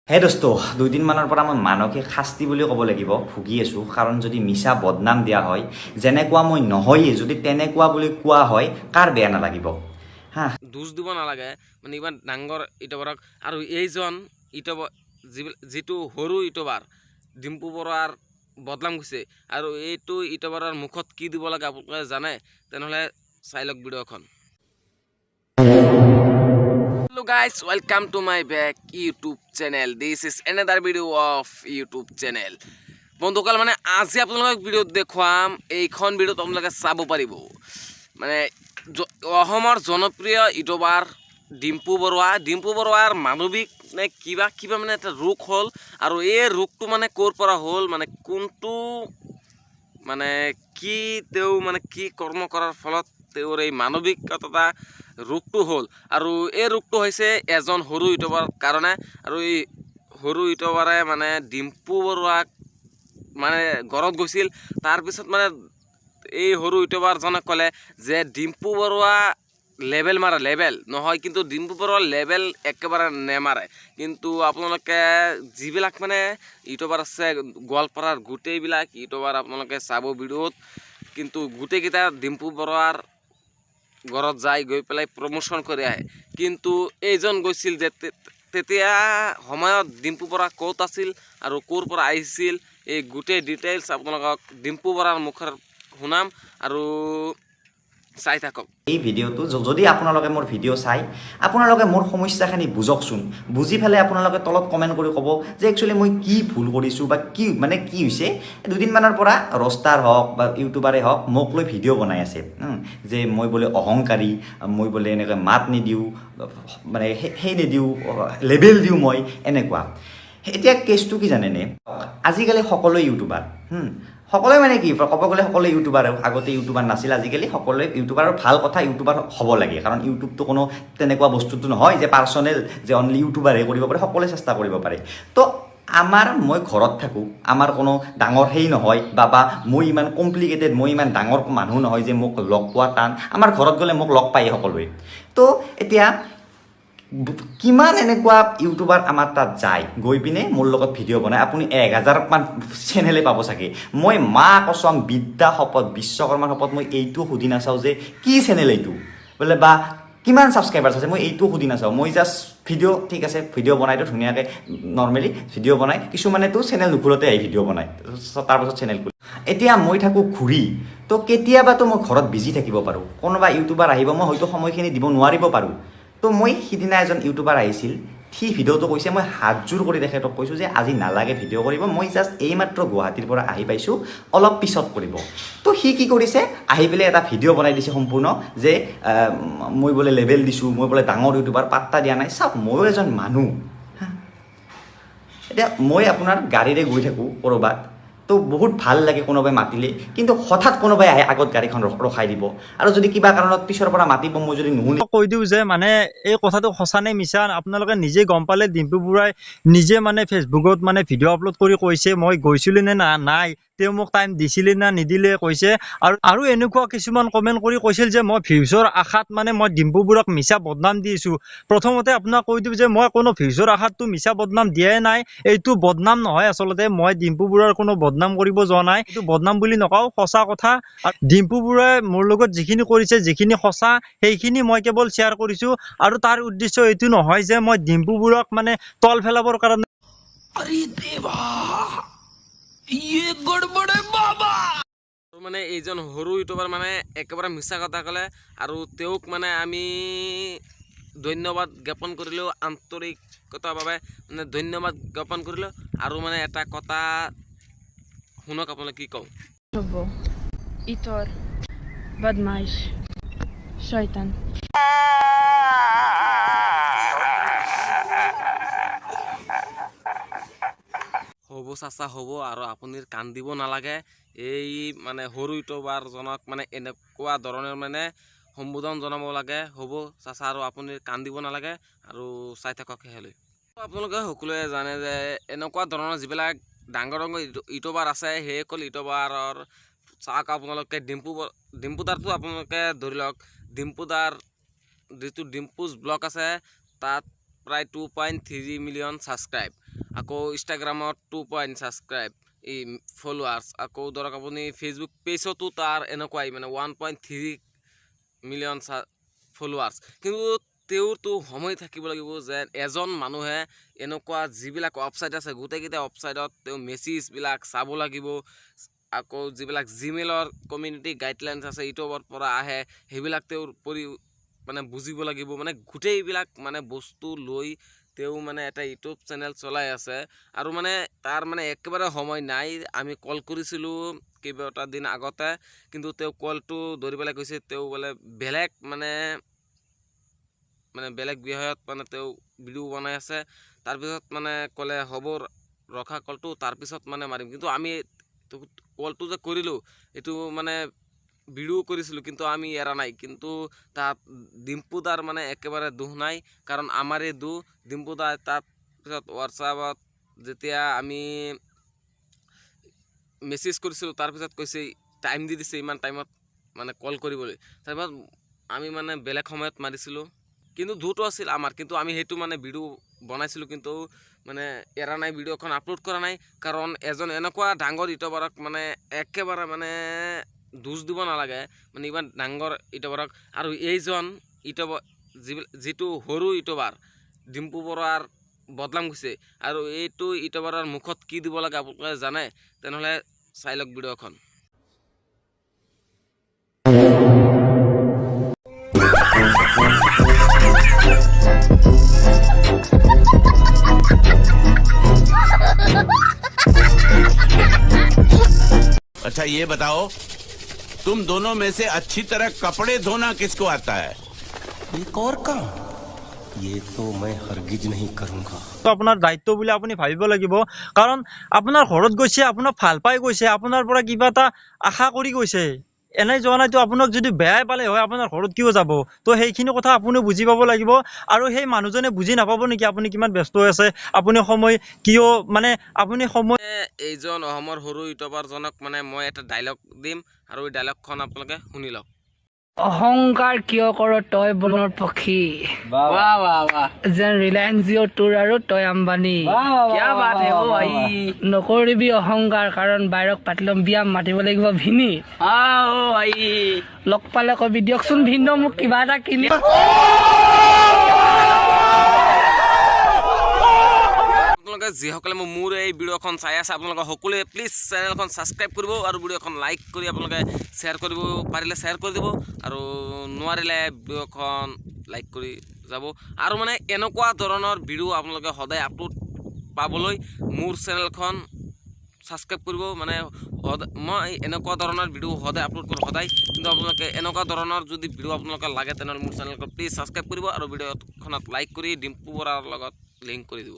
হে দোস্ত, দুদিনমানৰ পৰা মই মানসিক শাস্তি বুলি ক'ব লাগিব ভুগি আছোঁ। কাৰণ যদি মিছা বদনাম দিয়া হয়, যেনেকুৱা মই নহয়েই যদি তেনেকুৱা বুলি কোৱা হয়, কাৰ বেয়া নালাগিব? হা, দোষ দিব নালাগে মানে ইমান ডাঙৰ ইউটিউবাৰক। আৰু এইজন ইউটিউবাৰ যিটো সৰু ইউটিউবাৰ ডিম্পু বৰুৱাৰ বদনাম হৈছে, আৰু এইটো ইউটিউবাৰৰ মুখত কি দিব লাগে আপোনালোকে জানে, তেনেহ'লে চাই লওক ভিডিঅ'খন। Hello guys, welcome to my back YouTube channel. This is another video of YouTube channel. বন্ধুসকল, মানে আজি আপোনালোকক ভিডিঅ'ত দেখুৱাম, এইখন ভিডিঅ'ত আপোনালোকে চাব পাৰিব মানে অসমৰ জনপ্ৰিয় ইউটিউবাৰ ডিম্পু বৰুৱা, ডিম্পু বৰুৱাৰ মানৱিক নে কিবা কিবা মানে এটা ৰোগ হ'ল। আৰু এই ৰোগটো মানে ক'ৰ পৰা হ'ল, মানে কোনটো মানে কি তেওঁ মানে কি কৰ্ম কৰাৰ ফলত তেওঁৰ এই মানৱিকতা ৰোগটো হ'ল। আৰু এই ৰোগটো হৈছে এজন সৰু ইউটিউবাৰৰ কাৰণে। আৰু এই সৰু ইউটিউবাৰে মানে ডিম্পু বৰুৱাক মানে ঘৰত গৈছিল, তাৰপিছত মানে এই সৰু ইউটিউবাৰজনে ক'লে যে ডিম্পু বৰুৱা লেবেল মাৰে, লেবেল নহয় কিন্তু ডিম্পু বৰুৱাৰ লেবেল একেবাৰে নেমাৰে। কিন্তু আপোনালোকে যিবিলাক মানে ইউটিউবাৰ আছে গোৱালপাৰাৰ গোটেইবিলাক ইউটিউবাৰ আপোনালোকে চাব ভিডিঅ'ত, কিন্তু গোটেইকেইটা ডিম্পু বৰুৱাৰ ঘৰত যাই গৈ পেলাই প্ৰমোশ্যন কৰি আহে। কিন্তু এইজন গৈছিল যে তেতিয়া সময়ত ডিম্পু বৰা ক'ত আছিল আৰু ক'ৰ পৰা আহিছিল, এই গোটেই ডিটেইলছ আপোনালোকক ডিম্পু বৰাৰ মুখৰ শুনাম আৰু চাই থাকক এই ভিডিঅ'টো। যদি আপোনালোকে মোৰ ভিডিঅ' চাই আপোনালোকে মোৰ সমস্যাখিনি বুজকচোন, বুজি পেলাই আপোনালোকে তলত কমেণ্ট কৰি ক'ব যে একচুৱেলি মই কি ভুল কৰিছোঁ বা কি মানে কি হৈছে। দুদিনমানৰ পৰা ৰষ্টাৰ হওক বা ইউটিউবাৰে হওক মোক লৈ ভিডিঅ' বনাই আছে যে মই বোলে অহংকাৰী, মই বোলে এনেকৈ মাত নিদিওঁ, মানে সেই নিদিওঁ, লেবেল দিওঁ মই এনেকুৱা। এতিয়া কেছটো কি জানেনে, আজিকালি সকলোৱে ইউটিউবাৰ, সকলোৱে মানে কি ক'ব গ'লে সকলোৱে ইউটিউবাৰ। আগতে ইউটিউবাৰ নাছিল, আজিকালি সকলোৱে ইউটিউবাৰ। ভাল কথা, ইউটিউবাৰ হ'ব লাগে, কাৰণ ইউটিউবটো কোনো তেনেকুৱা বস্তুটো নহয় যে পাৰ্চনেল যে অনলি ইউটিউবাৰহে কৰিব পাৰে, সকলোৱে চেষ্টা কৰিব পাৰে। তো আমাৰ মই ঘৰত থাকোঁ, আমাৰ কোনো ডাঙৰ সেই নহয় বা মই ইমান কমপ্লিকেটেড, মই ইমান ডাঙৰ মানুহ নহয় যে মোক লগ পোৱা টান। আমাৰ ঘৰত গ'লে মোক লগ পায় সকলোৱে। তো এতিয়া কিমান এনেকুৱা ইউটিউবাৰ আমাৰ তাত যায়, গৈ পিনে মোৰ লগত ভিডিঅ' বনায়, আপুনি 1000মান চেনেলে পাব চাগে। মই মা কচম, বিদ্যা শপত, বিশ্বকৰ্মাৰ শপত, মই এইটো সুধি নাচাওঁ যে কি চেনেল এইটো বোলে বা কিমান ছাবস্ক্ৰাইবাৰ্ছ আছে, মই এইটো সুধি নাচাওঁ। মই জাষ্ট ভিডিঅ' ঠিক আছে ভিডিঅ' বনাইতো ধুনীয়াকৈ নৰ্মেলি ভিডিঅ' বনায়, কিছুমানেতো চেনেল নুখোলোতে আহি ভিডিঅ' বনায়, তাৰপাছত চেনেল খোলে। এতিয়া মই থাকোঁ ঘূৰি, তো কেতিয়াবাতো মই ঘৰত বিজি থাকিব পাৰোঁ, কোনোবা ইউটিউবাৰ আহিব, মই হয়তো সময়খিনি দিব নোৱাৰিব পাৰোঁ। তো মই সিদিনা এজন ইউটিউবাৰ আহিছিল, সি ভিডিঅ'টো কৈছে, মই হাতযোৰ কৰি তেখেতক কৈছোঁ যে আজি নালাগে ভিডিঅ' কৰিব, মই জাষ্ট এইমাত্ৰ গুৱাহাটীৰ পৰা আহি পাইছোঁ, অলপ পিছত কৰিব। তো সি কি কৰিছে, আহি পেলাই এটা ভিডিঅ' বনাই দিছে সম্পূৰ্ণ যে মই বোলে লেবেল দিছোঁ, মই বোলে ডাঙৰ ইউটিউবাৰ, পাত্তা দিয়া নাই। চাওক, ময়ো এজন মানুহ, হা, এতিয়া মই আপোনাৰ গাড়ীৰে গৈ থাকোঁ ক'ৰবাত, তো বহুত ভাল লাগে কোনোবাই মাতিলে, কিন্তু হঠাৎ কোনোবাই আহে আগত গাড়ীখন ৰখাই দিব, আৰু যদি কিবা কাৰণত পিছৰ পৰা মাতিব, মই যদি নুশুনি কৈ দিওঁ যে মানে এই কথাটো সঁচা নে মিছা আপোনালোকে নিজে গম পালে। ডিম্পু বৰুৱাই নিজে মানে ফেচবুকত মানে ভিডিঅ' আপলোড কৰি কৈছে মই গৈছিলোঁ নে নাই, তেওঁ মোক টাইম দিছিলে না নিদিলে কৈছে। আৰু এনেকুৱা কিছুমান কমেণ্ট কৰি কৈছিল যে মই ভিউজৰ আশাত মানে মই ডিম্পু বৰুৱাক মিছা বদনাম দিছোঁ। প্ৰথমতে আপোনাক কৈ দিওঁ যে মই কোনো ভিউজৰ আশাততো মিছা বদনাম দিয়াই নাই, এইটো বদনাম নহয়, আচলতে মই ডিম্পু বৰুৱাৰ কোনো বদনাম কৰিব যোৱা নাই, এইটো বদনাম বুলি নকওঁ, সঁচা কথা। ডিম্পু বৰুৱাই মোৰ লগত যিখিনি কৰিছে, যিখিনি সঁচা, সেইখিনি মই কেৱল শ্বেয়াৰ কৰিছোঁ, আৰু তাৰ উদ্দেশ্য এইটো নহয় যে মই ডিম্পু বৰুৱাক মানে তল পেলাবৰ কাৰণে। আৰু মানে এইজন সৰু ইউটিউবাৰ মানে একেবাৰে মিছা কথা ক'লে, আৰু তেওঁক মানে আমি ধন্যবাদ জ্ঞাপন কৰিলোঁ, আন্তৰিকতাৰ বাবে মানে ধন্যবাদ জ্ঞাপন কৰিলোঁ। আৰু মানে এটা কথা শুনক আপোনালোকে কি কওঁ। হ'ব ইতৰ বদমাইশ শয়তান। হ'ব চাচা হ'ব, আৰু আপুনি কান্দিব নালাগে। এই মানে সৰু ইউটিউবাৰজনক মানে এনেকুৱা ধৰণৰ মানে সম্বোধন জনাব লাগে, হ'ব চাচা, আৰু আপুনি কান্দিব নালাগে, আৰু চাই থাকক শেষলৈ। আপোনালোকে সকলোৱে জানে যে এনেকুৱা ধৰণৰ যিবিলাক ডাঙৰ ডাঙৰ ইউটিউবাৰ আছে, সেইসকল ইউটিউবাৰৰ চাওক আপোনালোকে ডিম্পুদাৰটো আপোনালোকে ধৰি লওক, ডিম্পুদাৰ যিটো ডিম্পুজ ব্লগ আছে তাত প্ৰায় 2.3 মিলিয়ন ছাবস্ক্ৰাইব। আকৌ ইনষ্টাগ্ৰামত 2 পইণ্ট ছাবস্ক্ৰাইব এই ফলোৱাৰ্ছ। আকৌ ধৰক আপুনি ফেচবুক পেজতো তাৰ এনেকুৱাই, মানে 1.3 মিলিয়ন ফলোৱাৰ্ছ। কিন্তু তেওঁৰতো সময় থাকিব লাগিব যে এজন মানুহে এনেকুৱা যিবিলাক ৱেবছাইট আছে, গোটেইকেইটা ৱেবছাইটত তেওঁ মেছেজবিলাক চাব লাগিব। আকৌ যিবিলাক জিমেইলৰ কমিউনিটি গাইডলাইনছ আছে, ইউটিউবৰ পৰা আহে, সেইবিলাক তেওঁৰ পৰি মানে বুজিব লাগিব। মানে গোটেইবিলাক মানে বস্তু লৈ তেওঁ মানে এটা ইউটিউব চেনেল চলাই আছে আৰু মানে তাৰ মানে একেবাৰে সময় নাই। আমি কল কৰিছিলোঁ কেইবাটা দিন আগতে, কিন্তু তেওঁ কলটো ধৰি পেলাই কৈছে তেওঁ বোলে বেলেগ মানে মানে বেলেগ বিষয়ত মানে তেওঁ ভিডিঅ' বনাই আছে। তাৰপিছত মানে ক'লে, হ'ব ৰখা কলটো, তাৰপিছত মানে মাৰিম। কিন্তু আমি কলটো যে কৰিলোঁ, এইটো মানে ভিডিঅ' কৰিছিলোঁ, কিন্তু আমি এৰা নাই। কিন্তু তাত ডিম্পুদাৰ মানে একেবাৰে দোষ নাই, কাৰণ আমাৰেই দোষ। ডিম্পুদাৰ তাৰপিছত হোৱাটছআপত যেতিয়া আমি মেছেজ কৰিছিলোঁ, তাৰপিছত কৈছে, টাইম দি দিছে, ইমান টাইমত মানে কল কৰিবলৈ। তাৰপিছত আমি মানে বেলেগ সময়ত মাৰিছিলোঁ, কিন্তু দোষটো আছিল আমাৰ। কিন্তু আমি সেইটো মানে ভিডিঅ' বনাইছিলোঁ, কিন্তু মানে এৰা নাই, ভিডিঅ'খন আপলোড কৰা নাই। কাৰণ এজন এনেকুৱা ডাঙৰ ইউটিউবাৰক মানে একেবাৰে মানে দোষ দিব নালাগে, মানে ইমান ডাঙৰ ইউটিউবাৰক। আৰু এইজন ইউটিউবাৰ যিটো সৰু ইউটিউবাৰ ডিম্পু বৰুৱাৰ বদনাম হৈছে, আৰু এইটো ইউটিউবাৰৰ মুখত কি দিব লাগে আপোনালোকে জানে। তেনেহ'লে চাই লওক ভিডিঅ'খন। अच्छा, ये बताओ, तुम दोनों में से अच्छी तरह कपड़े धोना किसको आता है? एक और काम, ये तो मैं हरगिज नहीं करूंगा। আপোনাৰ দায়িত্ব বুলি আপুনি ভাবিব লাগিব, কাৰণ আপোনাৰ ঘৰত গৈছে, আপোনাক ভাল পাই গৈছে, আপোনাৰ পৰা কিবা এটা আশা কৰি গৈছে, এনেই যোৱা নাইতো। আপোনাক যদি বেয়াই পালে হয়, আপোনাৰ ঘৰত কিয় যাব? তো সেইখিনি কথা আপুনিও বুজি পাব লাগিব। আৰু সেই মানুহজনে বুজি নাপাব নেকি আপুনি কিমান ব্যস্ত হৈ আছে, আপুনি সময় কিয় মানে আপুনি সময় এইজন অসমৰ সৰু ইউটিউবাৰজনক মানে মই এটা ডাইলগ দিম আৰু এই ডাইলগখন আপোনালোকে শুনি লওক। অহংকাৰ কিয় কৰ তই বনৰ পক্ষী, যেন ৰিলায়েন্স জিঅ' তোৰ আৰু তই আম্বানী। নকৰিবি অহংকাৰ, কাৰণ বাইৰক পাতি ল'ম বিয়া, মাতিব লাগিব ভিনি। লগ পালে কবি, দিয়কচোন ভিনদেউ, মোক কিবা এটা কিনি। আপোনালোকে যিসকলে মোৰ এই ভিডিঅ'খন চাই আছে, আপোনালোকে সকলোৱে প্লিজ চেনেলখন ছাবস্ক্ৰাইব কৰিব আৰু ভিডিঅ'খন লাইক কৰি আপোনালোকে শ্বেয়াৰ কৰিব পাৰিলে শ্বেয়াৰ কৰি দিব আৰু নোৱাৰিলে ভিডিঅ'খন লাইক কৰি যাব। আৰু মানে এনেকুৱা ধৰণৰ ভিডিঅ' আপোনালোকে সদায় আপলোড পাবলৈ মোৰ চেনেলখন ছাবস্ক্ৰাইব কৰিব। মানে মই এনেকুৱা ধৰণৰ ভিডিঅ' সদায় আপলোড কৰোঁ সদায়। কিন্তু আপোনালোকে এনেকুৱা ধৰণৰ যদি ভিডিঅ' আপোনালোকে লাগে, তেনেহ'লে মোৰ চেনেলখন প্লিজ ছাবস্ক্ৰাইব কৰিব আৰু ভিডিঅ'খনত লাইক কৰি ডিম্পু বৰাৰ লগত লিংক কৰি দিব।